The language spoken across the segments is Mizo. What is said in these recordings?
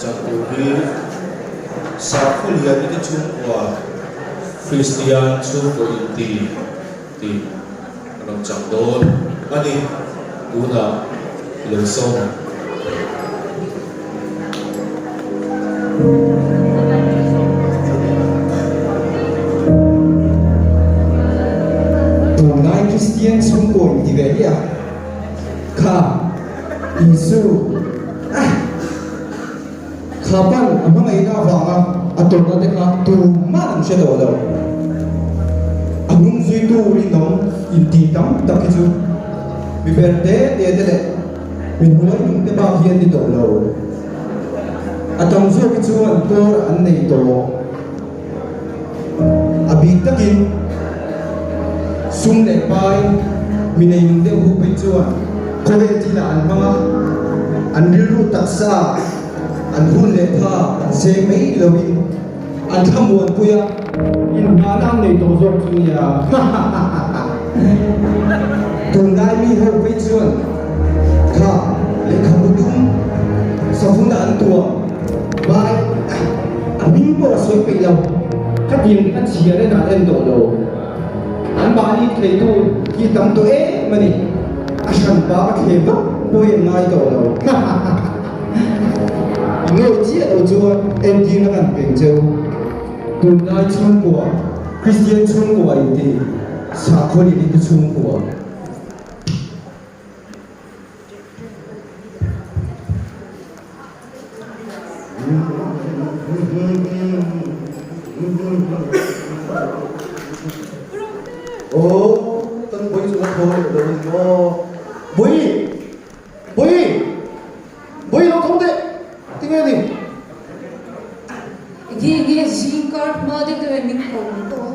chan tur hi Sakhaw lian te chhungkua Kristian chhungkaw inti tih a rawn chang dawn a ni. Tunah i lo sawm ang. Tunlai Kristian chhungkaw inti ve hi a kha Isu ah kha pan a hmangaihna avanga a tawrhna te kha tumah an hre tawh lo. A hnung zuitu rinawm inti tam tak hi chu mi ber te te te leh mi hnuai nung te bak hi an ni tawh lo. A tam zawk hi chuan kawr an nei tawh. A bik takin sum leh pai mi nei nung deuh hu phei chuan khawvel thilah an hmang a, an rilru taksa, an hun leh tha an seng mai loin an thlamuanpui a, inhmahna an nei tawh zawk chu nia. Tunlai mi ho phei chuan kha lehkhabu dum savuna an tuah bai a hming pawh a sawi peih lo. Khatiang a chhiar en an en tawh lo. An mahni thleitu hi tam tawh em a ni. A hran pa a thle vak pawh hi an ngai tawh lo. I ngawi chiah lo chuan entirna kan peng cheu. Tunlai chhungkua, Kristian chhungkua inti sakhaw lilite chhungkua. Aw, kan bui chu a thaw leh lo ni maw? Bui! Bui! Bui lo tho teh! Tinge ni? Enge enge zing kar hma deuh deuh hian min ko ang tawh a.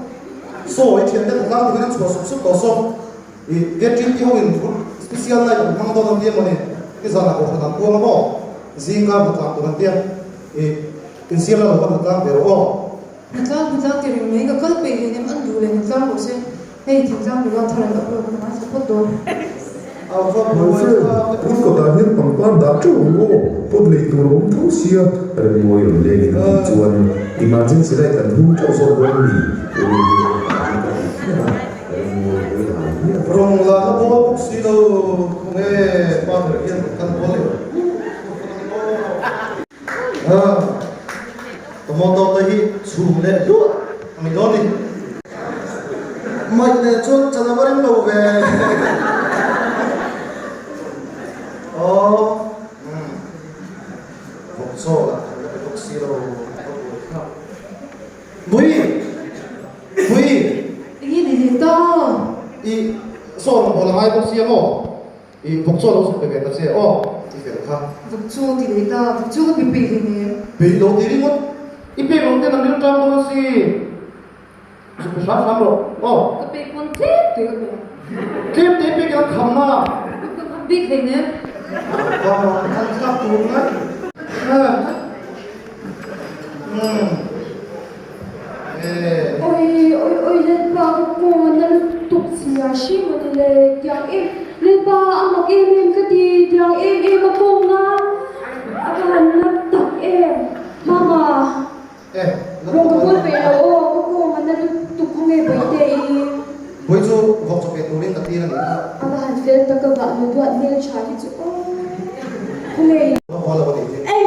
Saw i thiante kha tlang turin an chhuah sup sup tawh saw. I get duty ho in special night an hmang dawn an tia mawni? Nizanah kohhran an puang a maw? Zing kar hma tlang tur an tia. I insiam la lo kha hna tlang ve rawh aw. Hna tlang hna tlang ti reng mai ka kal peih leh nem an duh leh hna tlang rawh se. Hei thingtlang nula thar an upload ka ngaithla phawt dawn. Malfel, tun kawtah hian pangpar dah teuh ang aw, pot lei tur a awm tho sia. Rinmawi rawn lengin a tih chuan emergency light an hung teuh zawk dawn a ni. Rinmawi hawi hal hian. Rawng la na bawl bawk si lo, khawnge pa ber hian kan bawl leh aw. Tomato te hi chhum leh hluah a ni dawn ni. Maih leh chuan chan a va ring lo ve. Aw umm vawk chaw lah kan la pe bawk si lo ka buai thlak. Bui! Bui! Enge ni leh ta? I saw rawn bawl a ngai bawk si a maw? I vawk chaw lo zuk pe ve ta che aw i fel kha. Vawk chaw ti leh ta, vawk chaw ka pe peih hle mai. Peih lo ti ringawt, i pek lo ten an ril ṭam dawn si. Zuk pe hram hram rawh aw. Ka pek pawn tlem te ka pe. Tlem te pek in a kham na. Ka kham bik hlei nen. An thlak tur ngai. Umm. Oi oi oi Lalpa ka kawn a lutuk chhia hrim a ni le tiang em Lalpa a mak em em ka ti tiang em em a kawng a a ka han na tak em Mama rawng ka bual peih lo aw ka kawng a na lutuk khawnge Bawihte i Bawi chu vawk chaw pe turin ka tir a nih kha. A va han fel tak a vah nu duat hmeltha hi chu aw khawnge i. Ka haw lo a nih hi.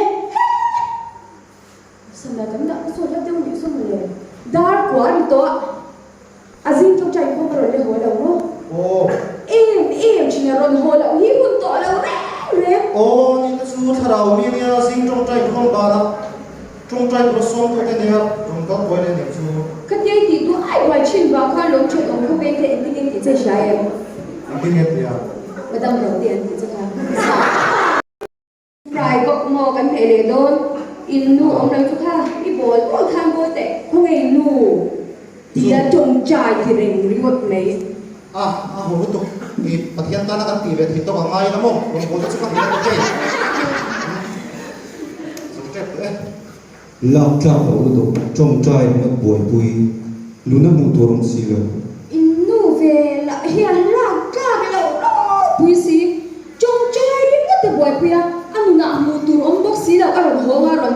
Sana kan dah saw hla deuh nih saw mawle. Dar kua a ni tawh a, a zing tawngtai khawm a rawn le haw lo maw? Aw. Em em thin a rawn haw loh hi hun tawh lo reng reng. Aw ni te chu thlarau mi nia zing tawngtai khawm banah tawngtai tura sawmtu te nia rawn kal buai leh nih chu. Ka tia i tih duh ai buai thin vang khan lo then awm khawp eng te engtin nge tih che hria em? Engtin nge tia? Madam lo te an tih che kha. Fry bawk maw kan hmeh leh dawn? In nu awm lo chu kha i bawl bawl khan bawl teh khawnge in nu tia tawngtai ti reng ringawt mai. A, a haw lutuk. I Pathian tana kan tih ve theih tawk a ngai la maw? Rawn bawl te chu ka thei la tawk e. Zo tep tawh e. Lak tlak loh lutuk tawngtai ringawt buaipui nuna hmuh tur awm si lo. In nu ve lah hian lak tlak loh ropui si. Tawngtai ringawt a buaipui a, a nunah hmuh tur awm bawk si lo a rawn hawng a rawn.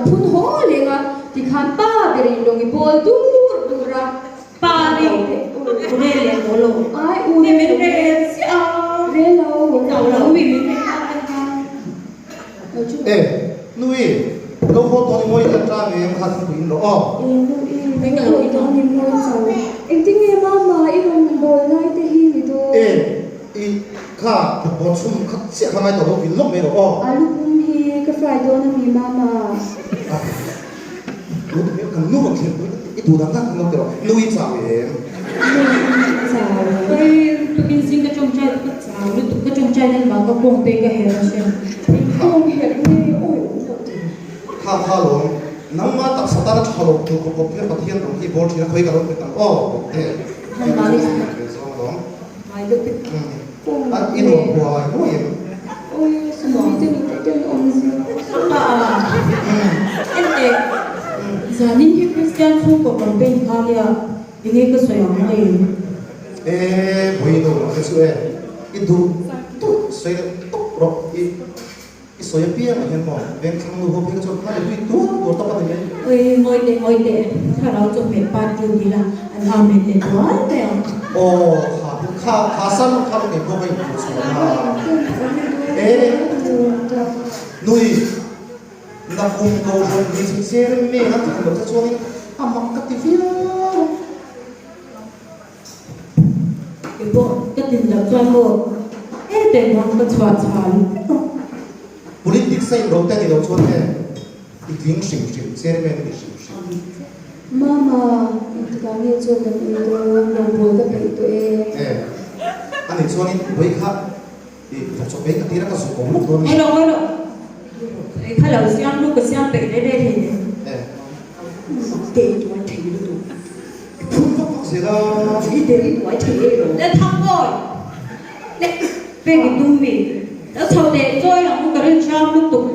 khan pa berin lawng i bawl dur dur a. Pa ri u rel leh tawh lo. Ai u rel min rel chiah a. Rel lo. Chau lo mi min rel ta te kha. E Nui, lo haw tawh ni mawi ka tan em kha thingpui in rawh aw. E Nui, lo haw tawh ni mawi chau. Engtin nge mama i rawn bawl lai te hi ni dawn? E i kha thawkbaw chhum khat chiah kha ngai tawh lo vil lawk mai rawh aw. Alu pum hi ka fry dawn a mi mama? Tu ti hmel kan nu rawn thlen pui i duh dan dan kan lo ti rawh. Nui chau em? Nui chau. Kei tukin zing ka tawngtai ka chau lutuk ka tawngtai nan vang ka kawng te ka herh a hriat. Kawng herh nge awi awm loh tur. Kha kha lawm nangma taksa tana tha lo tur khawp khawp hian Pathian rawng hi bawl thin a khawi ka lo pe tam aw bawk te. Zawng lawm. I nuam huai huai em? Awi summi te ni te ten awm zia. Ente, zanin hi Kristian chhungkaw campaign kha nia, enge ka sawi ang hei? E vawi no ang che chu e, i duh duh sawi deuh tawp rawh i. I sawi apiang ah hian maw vengthlang nu ho phei kha chuan hma leh tui tur tur tawp a ni mai. Oi ngawi teh ngawi teh thlarau chu hmeh pat tu ni la an amen leh duai mai ang. Aw kha kha kha sam kha kei pawh ka inhmuh chhuah a e nui nakum kohhran hmeichhe cher me an thlan loh che chuanin a mak ka ti viau. Kei pawh ka tin loh chuan maw hete hmang ka chhuah chhal vek a. Politics a inrawlh te a ni loh chuan e i tling hrim hrim, chairman i ni hrim hrim. Mama, engtikah nge chaw kan ei dawn, rawngbawl ka peih tawh e. E, a nih chuanin vawi kha i vawkchaw peih ka tir a ka zuk ko lawk dawn a ni. Ngawi lo, ngawi lo, ei kha lo siam lu ka siam peih reh reh hlei nen. E. Te i tuai thei lutuk. I phun vak vak zel a. I te i tuai thei ei lo. Le thang kawi. Le pek i tum mi. Lo chho teh chawi ang u ka rin hram lutuk.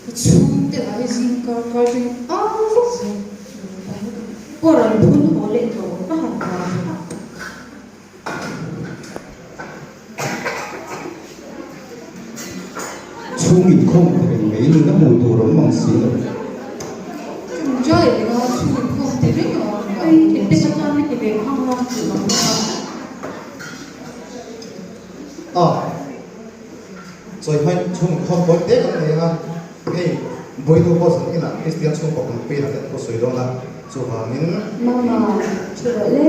Ka chhung te lah hi zing kar kar teng au vak zel. Pawh rawn phun haw leh tawh ka han vang tak. Chhung inkhawm ti reng mai nuna hmuh tur awm mang si lo. Chungchai ila chhung inkhawm ti reng a awm lo. Engte ka chuan heti ve khang la tih ang bawk a. A Chawihmai chhung inkhawm pawi te kan nei ang a, hei Bawitu pawh zan inah Kristian chhungkaw campaign ah te an pawh sawi dawn a, chuvangin. Mama, thu rawh le.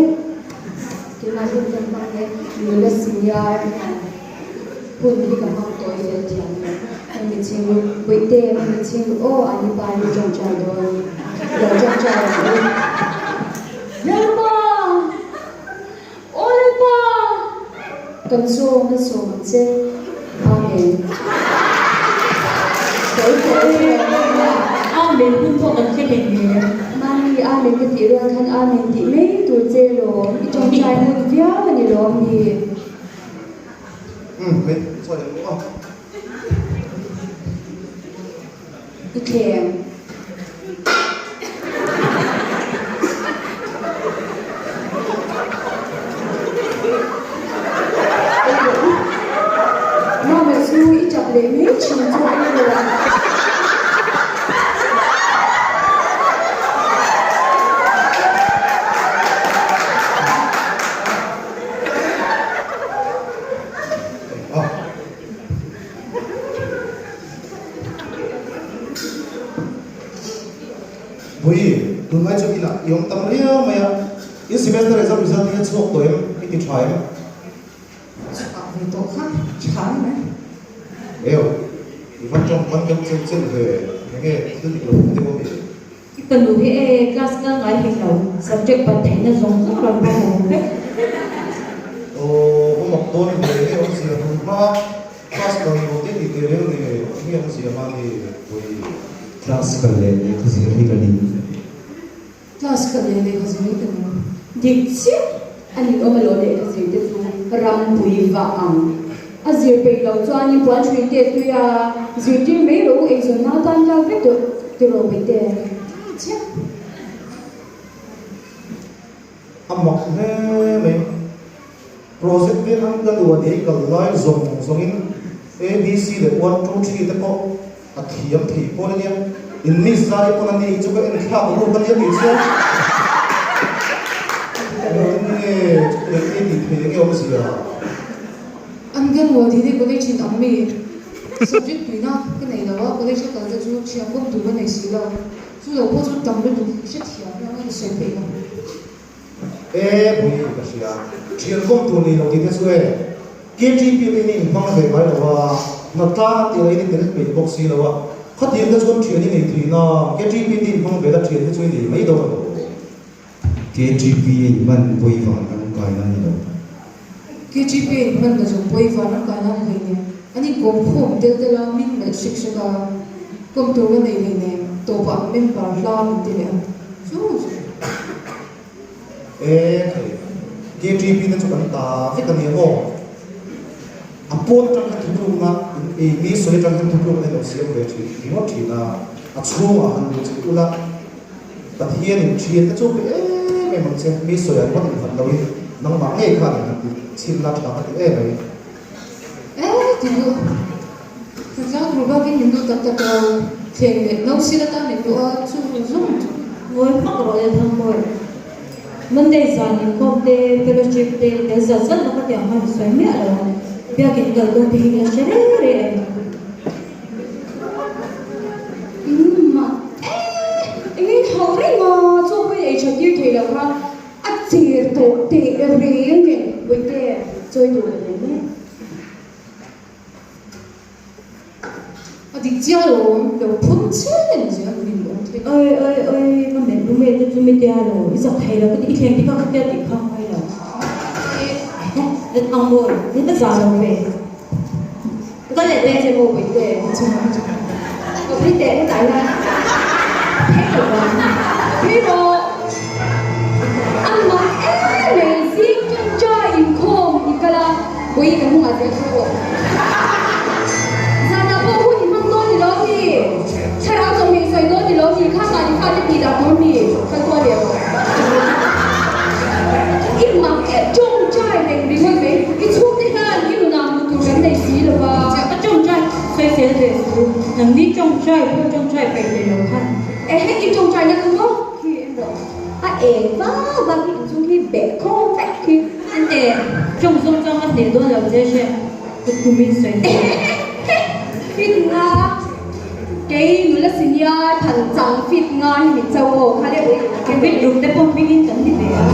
Keimah hun ka hmang e, nula senior hian hun hi ka hmang tawi fel thiam lo. Hei mi chhing ru, Puihte, hei mi chhing ru aw, an i pa hi tawngtai dawn, lo tawngtai ang u. Lalpa! Aw Lalpa! Kan zawng na sawm ang che. Amen. Tawi tawi rawh. Amen hun pawh kan hre hlei hle. Mami, Amen ka tih rual khan Amen tih mai tur che lawm. I tawngtai hun viau a ni lawm ni? Umm, hei, sawi ang aw. I thleng. Mama chu i tap leh mai thin chu a ni lo a. Pui, tunlai chu inah i awm tam riau mai a, in semester exam result hi a chhuak tawh em? I ti tha em? Chhuah ve tawh kha tha ni mai. Eo, i van tawng kan deuh chelh chelh ve, enge thil dik lo awm deuh a mi? I fanu hi e class kal ngai hek lo, subject ban theihna zawng zawng rawn va haw vek. Aw, va mak dawn ve, nge awmzia hmun hma class kal lo te tih te reng nge, nge awmzia hma nge vawi. Class kal leh lehkha zir hi ka ning. Class kal leh lehkha zir hi ka ning. Dik chiah a nin awm alo lehkha zir te chu rampui vah ang. A zir peih loh chuanin puan hrui te tui a zirtir mai rawh u eizawnna atan tlak vek tawh tiraw Bete. Chiah. A mak hle mai. Project vel an ka nu a nei kal lai zawng zawngin ABC leh one two three te pawh. A thiam thei pawl ania, in miss zai pawn ani hi chu ka en thlak ruk ania tih chuan enge chutiang i tih thei enge awmzia? An kan rual thei te college in ang mi subject tuina ka nei lo a, college ka kal te chu thiam kawm tur ka nei si lo, chu lo pawh chu tam lutuk hrethiam reng a ka sawi peih lo. E pui ka hria, thian kawm tur nei lo tih te chu e. KTP te hi in hmang ve ngai lo a, hnatlang a tih lah in i tel peih bawk si lo a, khatiang te chuan thian i nei thei na, KTP te in hmang ve la thian te chu i nei mai dawn a lo. KTP a in hman pawi van ram kai na ni lo. KTP a in hman na zawng pawi van ram kai na ni hlei nen, an in kawm khawm tel tel a, min melh hrek hrek a, kawm tur ka nei hlei nen, tawpah member hla min ti leh a, chu chu. E thei, KTP te chu kan ta vek a nia maw? A pawn atang hian thutlukna in ei mi sawi atang hian thutlukna in lo siam ve thin ringawt thin a, a chhungah han luh chilh ula, Pathian in thian te chu pe em em ang che, mi sawi ang ringawt in han loin nangmah ngei khan in han ti chhin la tha ka ti em mai. E ti duh, Hnatlang tur bakin min duh tak tak lo, thleng leh no sil atan min duh a, chu zawng chu. Ngawi hmak rawh le Thangbawi. Monday zan inkhawm te, fellowship te, tel zat zat na ka ti ang khan i sawi miah lo ang. Biakin kal dawn te hi ka la hre reng reng em. In mak e, engin hauh reng a, chaw pawhin ei that tir thei lo kha a cher tawh teh reng nen, Bawihte, chawi tur ka nei mek. A dik chiah lo, lo phun chiah em zia an rin awm thei. Oi oi oi ka melh lung e te chu mi tia lo i zak thei lo ka ti i thleng te kha ka tia tih kha ngai lo e ang mawi ni ka za lo ve ka leh te che maw pui te ka phei teh hetah hian phei lo vang phei rawh a mak em mai zing tawngtai inkhawm i kal a. Pui ka hnungah zel thu rawh. Zanah pawh hun i hmang dawn ni lo mi? Thlarau chawhmeh i sawi dawn ni lo mi? Kha mahni fate tih dah tur mi? Kan tuah leh rawh. I mak e tawngtai reng ringawt mai. I chhungte hian i nunah hmuh tur kan nei si lo va. Ka tawngtai sawi fel ve su. Nangni tawngtai pawh tawngtai peih leh lo khan. Ehe i tawngtai na chu maw? Khi en rawh. A eng vak vak hi inchhung khi beh khawm vek khi. Ante, tawng zawng chuan ka hneh dawn lo che hre, ka tumin sawi dawn. Fit nga, kei nula sinia than chang fit nga hi min cho aw, kha le ui. Ke fit ruk te pawh hmingin kan ni ve a.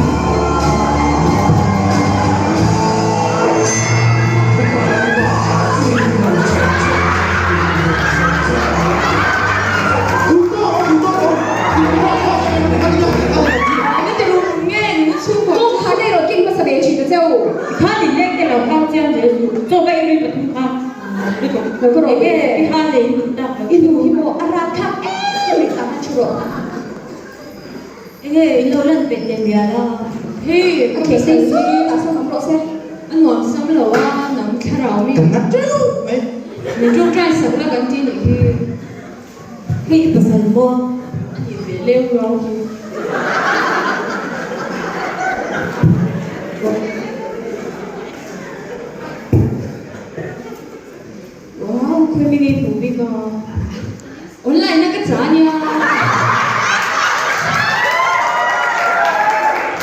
Kawng kha te erawh king hmasa ve thin ta cheu. Kha din lek te lo khang chiang zel chu chaw ka ei lui pathum kha lutuk Lo ka rawh ve. I ha lei in duh tak lo. I nu hi maw a rat thlak em em tak a thu rawh. Enge in lo lan pet leh mial a. Hei A ke sei zet ah sawn awm rawh se. A nuam sam lo a nang thlarau mi. Kan nat teuh mai. Min tawngtai sak la kan ti nih hi. Hei i pasal maw? A nih ve leu rau hi. Wow, khawi mi ngei hmuh bik a. Online a ka cha ania.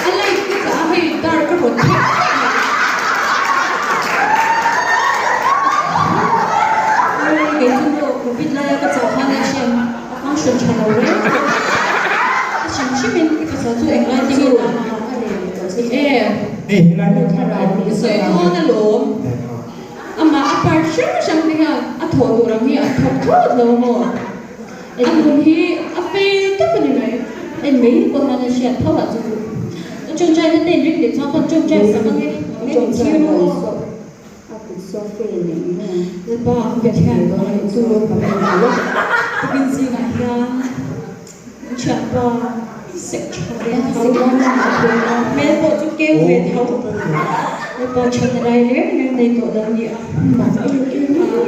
A live ka cha a hei dar ka rawn thek thek mai. Oi, kei chu maw Covid laia ka chah khan a hriat a function tha lo reng a. A hrim hrim in i pasal chu englai te nge tan a hak a rel tawh che E, i sawi dawn alawm. Amah a part hrang hrang te hian a thawh tur ang hi an thawk thawt lo maw? A nun hi a fail tawp a ni mai. En mai pawh hian a hriat tho ah chu chu. Ka tawngtai na te in ring leh chuan ka tawngtai sak ang e. Nge min thlir ru aw. Lalpa Pathian chu tukin zingah hian Thianpa sek tha ve tho hmel pawh chu keu ve tho Lalpa that a lai reng reng nei tawh lo ni a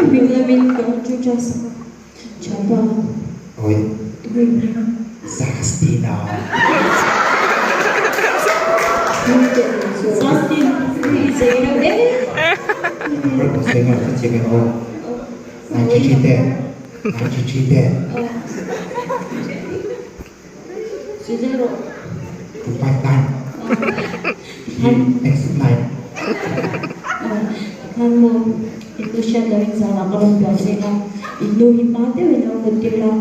hming lamin ka rawn chu chance a Thianpa Oi Zastina Zastin i zei reuh e Number ka sawi ngai ka chiang em aw 93 te. 933 te. Aw. Sawi zel rawh. 259. Aw. X 9. Aw. Tikhan maw i nu hriat loin zanah ka rawn buai zing a, i nu hi hma deuhin a rawn tir a,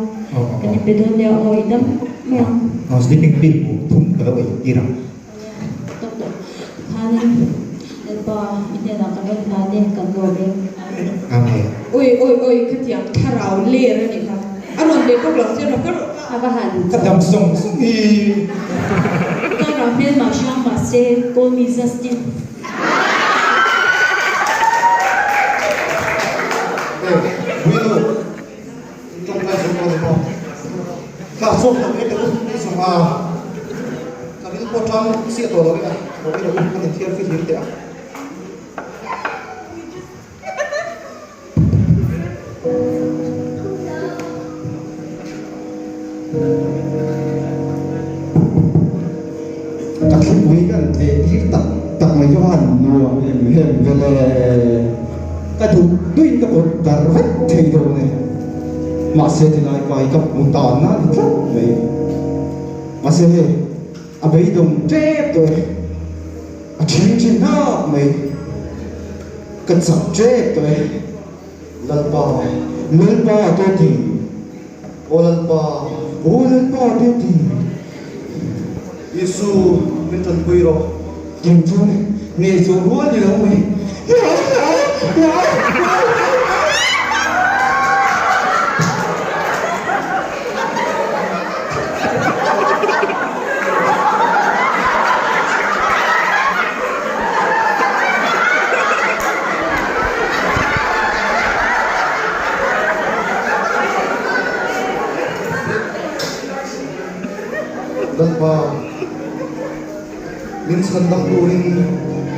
kan inbe dawn nia aw i dam mai ang. Aw sleeping pill bu thum ka lo ei tir ang. Tawk tawh. Tikhanin Lalpa i hnenah kan rawn hlan e, kan lawm e. Amen. Oi oi oi khatiang thlarau ler a nih kha. A rawn leh bawk lo sia rawh ka rawh A va han. Ka dam sawng sawng hi. Karah hmelmah hrang mahse call me Justin. Hey, Guido, tawngtai zawk pawh ni maw? Thla chhuak tak e ka u ni zawng a, ka ring pawh tang chiah tawh lo e a, lo i lo u kan inthiar fihlim teh a. Ka thlipui kan tleh tir tak tak mai chu han nuam em em vel e. Ka duh duhin ka pawt dar vek thei dawn e. Mahse tilai pa hi ka hmu tan a ni tlat mai. Mahse hei a beidawng tep tawh e. A thing thin hnap mai. Ka chak tep tawh e. Lalpa, Lalpa te ti. Aw Lalpa, Aw Lalpa te ti. Isu, min tanpui rawh. Tin chu nge chu rual ni lo mai. Lalpa, min chhan dang turin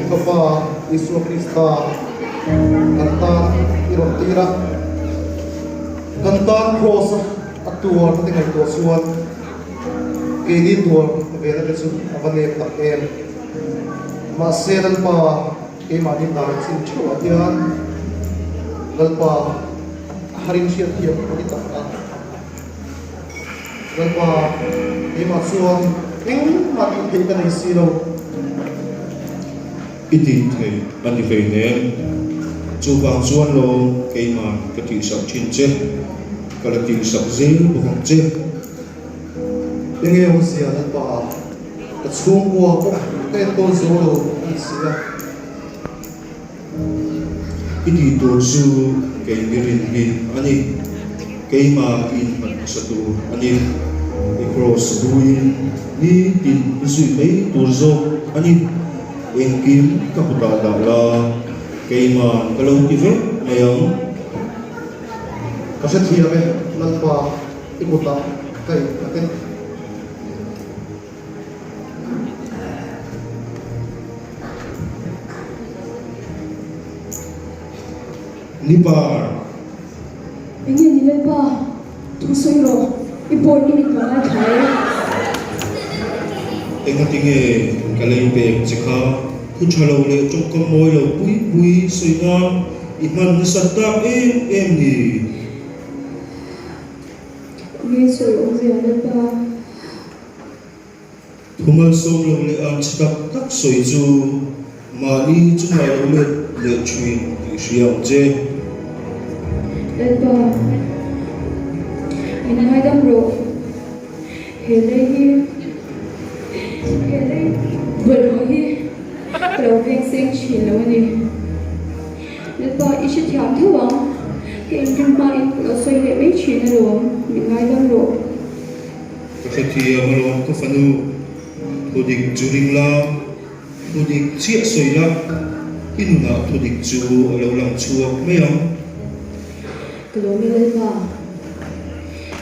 i Fapa Isua Krista kan tan i rawn tir a. Kan tan Kraws a tuar te ngaihtuah chuan keini tuar vena te chu a va nep tak em. Mahse Lalpa keimahni dan chin theuhah hian Lalpa a harin hriat thiam ka ti tak a. Lalpa keimah chuan engmah tih theih ka nei si lo. I tih theih a ni hleinem. Chuvang chuan lo keimah ka tihsak thin che, ka la tihsak zel bawk ang che. Enge awmzia Lalpa, ka chhungkua pawh ka enkawl zo lo a ni si a. I tih tur chu kei mi rin hi a ni, keimah i inhman hmasa tur a ni. I kraws buin nitin i zui mai tur zawk a ni. Engkim ka kutah dah la, keimah ka lo ti vek mai ang. Ka hrethiam e Lalpa. I kutah ka innghat e. Ni par. Enge ni Lalpa, thu sawi rawh, i bawi nu in ka ngaithla e. Engatinge ka lei pek che kha thu tha lo leh tawngkam mawi lo pui pui sawi nan i hman nasat tak em em ni? Nge sawi awmzia Lalpa? Thu malsawm lo leh ang chhe tak tak sawi chu mahni chungah lo let leh thin tih hria ang che. Lalpa, min ngaidam rawh. He lei hi, he lei bawlhhlawh hi ka lo veng seng thin lo a ni. Lalpa, i hrethiam tho ang. Ka inrin hmain ka lo sawi leh mai thin alawm, min ngaidam rawh. Ka hrethiam alawm ka fanu, thudik chu ring la, thudik chiah sawi la, i nunah thudik chu a lo lang chhuak mai ang. Ka lawm e Lalpa,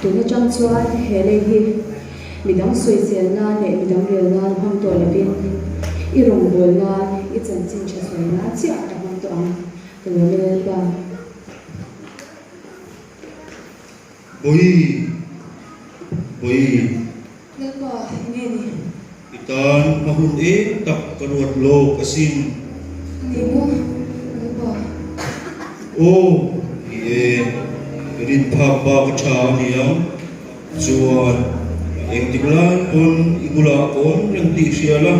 tun atang chuan he lei hi midang sawisel nan leh midang rel nan hmang tawh lovin i rawngbâwl nan i chanchin ṭha sawi nan chiah ka hmang tawh ang, ka lawm e Lalpa. Bawi! Bawi! Lalpa, enge ni? I tan hma hun eng tak ka ruat lawk asin. Ni maw, Lalpa? Aw, ni e. i rin phak bak a tha a ni ang. Chuan engtik lai pawn i bulah ka awm reng tih hria la,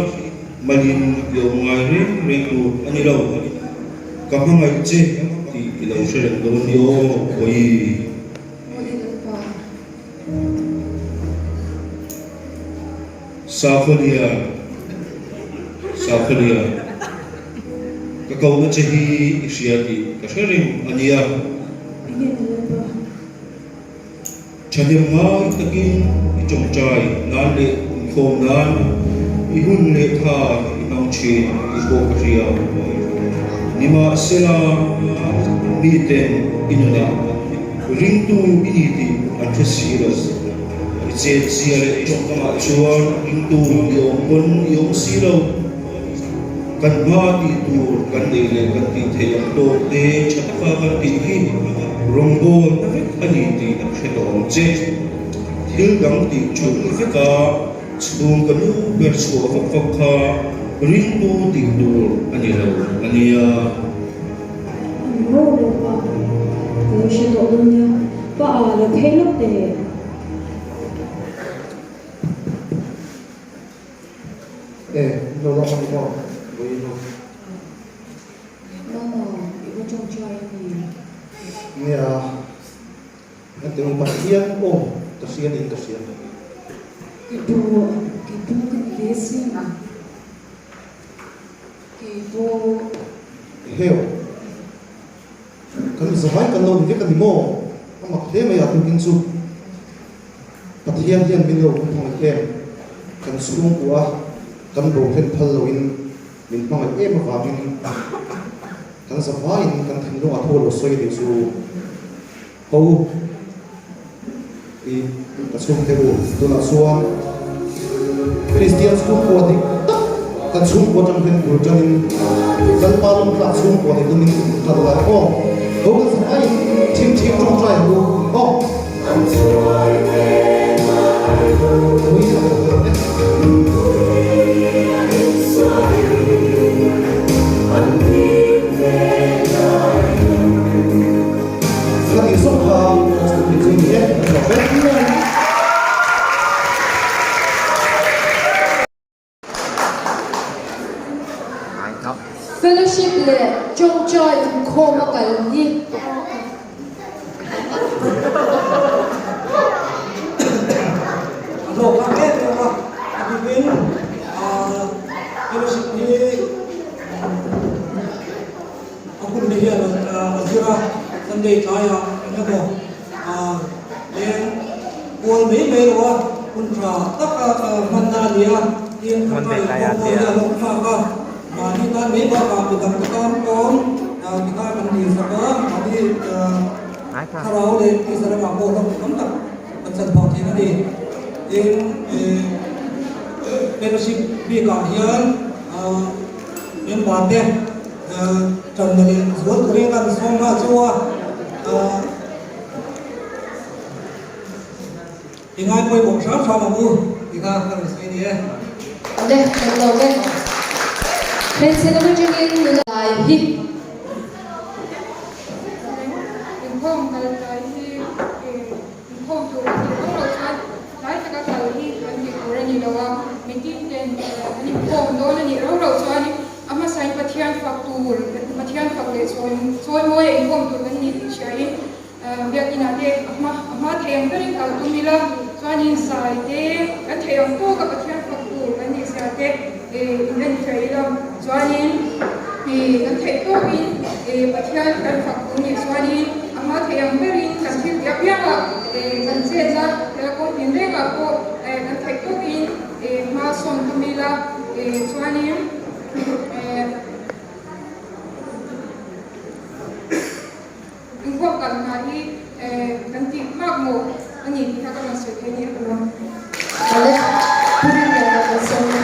malin i awm ngai reng reng tur a ni lo. Ka hmangaih che tih i lo hre reng dawn ni aw, Bawihi. Sakhualia, Sakhualia, ka kohna che hi i hria tih ka hre reng a nia. Thahnem ngai takin i tawngtai nan leh inkhawm nan i hun leh tha i hmang thin tih pawh ka hria. Nimahsela, miten i nunah ringtu i ni tih an hre si lo. I chetzia leh tawngkamah chuan ringtu i awm pawn i awm si lo. Kan hma tih tur kan neih leh kan tih theih ang tawk te tha taka kan tih hi rawngbawlna vek a ni tih an hre tawh ang che. Thil dang tih thulh vek a chhung ka nu ber chhuah vak vak kha ringtu tih tur a ni lo a nia. A ni maw lo pa, ka lo hre tawh dawn nia, pa a lo phei lawk teh. E, lo la awm maw? Vawiin ho. Mama, i va tawngtai a ni. Nia, heti ang Pathian aw ka hria niin ka hria. Kei pawh, kei pawh ka ni ve sin. Kei pawh. Heo, kan zavai kan lo ni vek a ni maw? A mak hle mai a tukin chu. Pathian hian min lo hmangaih em? Kan chhungkua kan bo hlen phal loin min hmangaih em avangin kan zavaiin kan thinlungah thu a lo sawi a nih chu. Ho i ka chhungte u, tunah chuan Kristian chhungkua dik tak kan chhungkua atang hian bul tanin Lalpa lawmtlak chhungkua ni tumin kal la aw. Ho kan zavaiin thingthing tawngtai ang u aw. Fellowship leh tawngtai inkhawm a kal hi. A hlawk ang em em a, a bikin fellowship hi a hun te hian a zir a, Sunday tlaiah eng emaw leng kual mai mai lo a, hun tha taka hmanna a ni a, tin tangkai inkhawm pawh hi a hlawk thlak a, mahni tan mai bakah midang te tan pawn tikha kan ni sak a, mahni thlarau leh tisa lamah pawh hlawk tam tak kan chan phah thin a ni. Tin, fellowship bikah hian member te Tanna leh zual turin an sawm nghal chu a, i ngai pawimawh hram hram ang u ti kha ka rawn sawi a ni e. Awle, kan lawm e. Hmeichhe lam atangin nula lai hi. Inkhawm kal tlai hi inkhawm tur a tih vang loh chuan tlai taka kal hi kan tih tur a ni lo a, mitin ten an inkhawm dawn a nih rau rau chuan A hmasain Pathian fak tur, Pathian fak leh chawi chawimawi a inkhawm tur kan ni tih hriain Biakinah te a hma a hma thei ang berin kal tum ila, chuanin zai te kan thei ang tawka Pathian fak tur kan nih zia te in en hria ila, chuanin kan theih tawkin Pathian kan fak tur nih chuanin a hma thei ang berin kan thil tih apiangah kan chetna kawng tinrengah pawh kan theih tawkin Hma sawn tum ila chuanin inkhawm kal hna hi kan tih hmak maw a ni tih kha ka rawn sawi thei ni a lawm. Awle, Pu Rinliana kan sawi.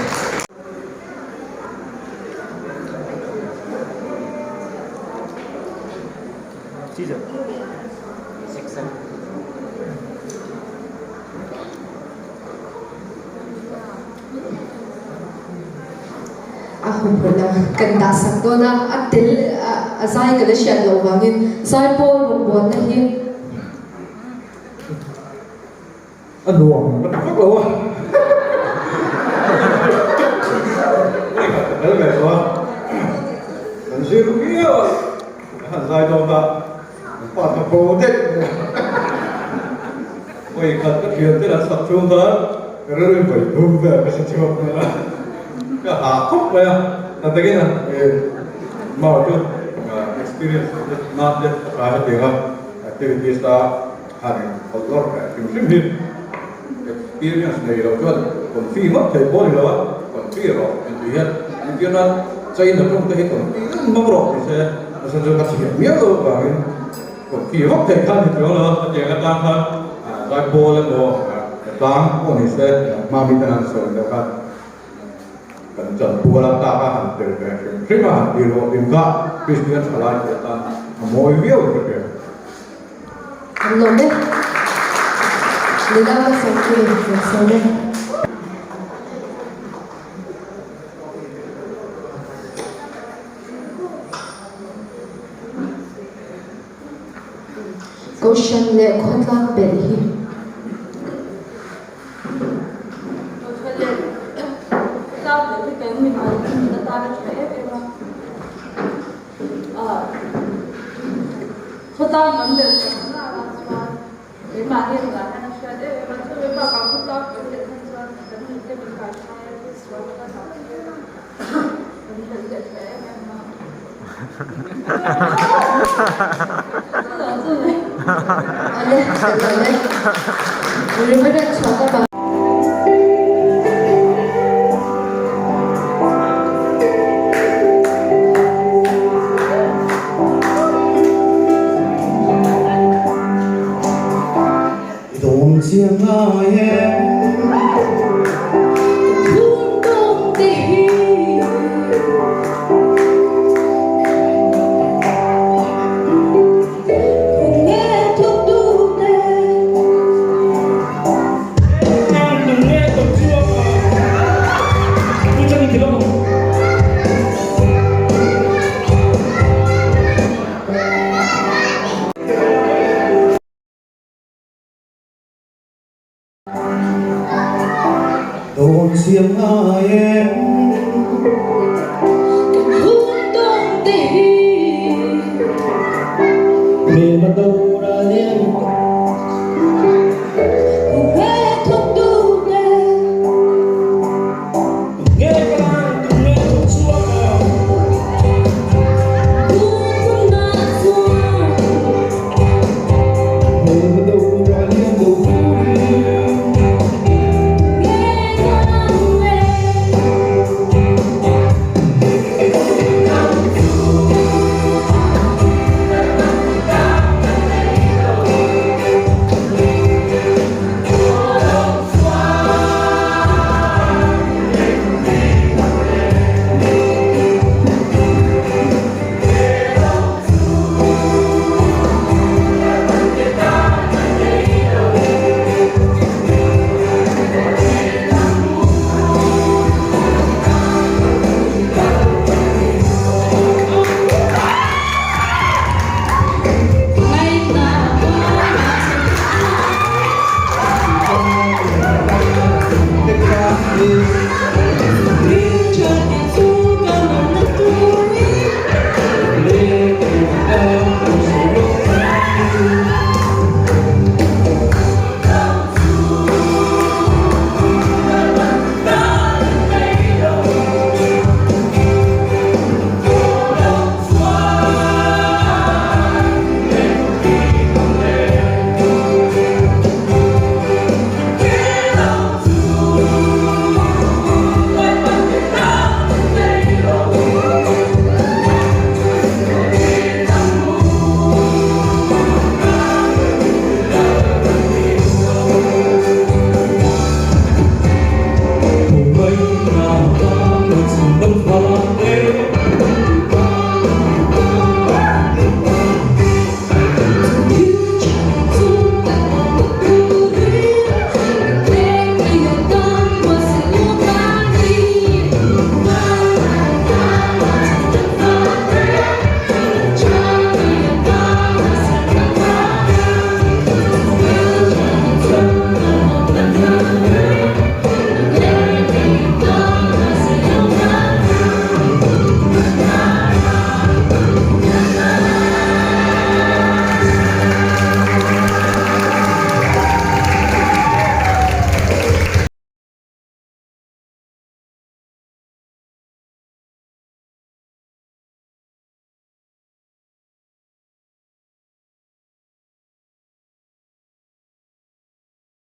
A huphurhna kan dah sak dawn a, a tel a zai ka la hriat loh vangin zaipawl rawngbawlna hi. A nuam ka ti vak lo a. Ka tel ve tawh a. Kan zir viau a, kan han zai dawn a, kan pa ka ko daih mai a. Vawi khat ka thian te an sak chhung khan ka rilru in vawi thum vel ka hre chhuak hmel a, ka hah khawp mai a. Ka takin a mau chu experience nan te a tlai hetiang a activities a Han in khawlh lawr leh hrim hrim hi experience nei lo chuan confi ngawt thei pawh a ni lo a, confi rawh intih hian engtir nan China tawng te hi confi reng hmang rawh ti se nasa chu ka thiam miau lo avangin confi vak thei kha a ni chuang lo a, hetiang atang khan zaipawl emaw tlang pawh ni se hma mi ten an sawi deuh khan Kan chanpual a tlak a han tel ve hrim hrim a han ti rawh ding kha Kristian thalai te atan a mawi viau in ka hria. An lawm e. Nula ka sawm chu ni kan sawm e. Kohhran leh khawtlang belh hi. Kohhran leh khawtlang belh hi kan mimal nun atan a tha em em a. Ah, khawtlang kan belh tak nak ah chuan keimahni nunah hian a hriat em em a, chumi bakah khawtlang kan belh khan chuan kan nun te min kai hrai a, thil sual kan ah tlem a, kan belh leh tha em em a. Ale, ale. Reverend Chhuata I dawm chiang ngai em? Hun dawm te hi. Hun nge thawk duh te. Dawn chiang ngai em? Kan hun dawn te hi. Hmel a dora lian.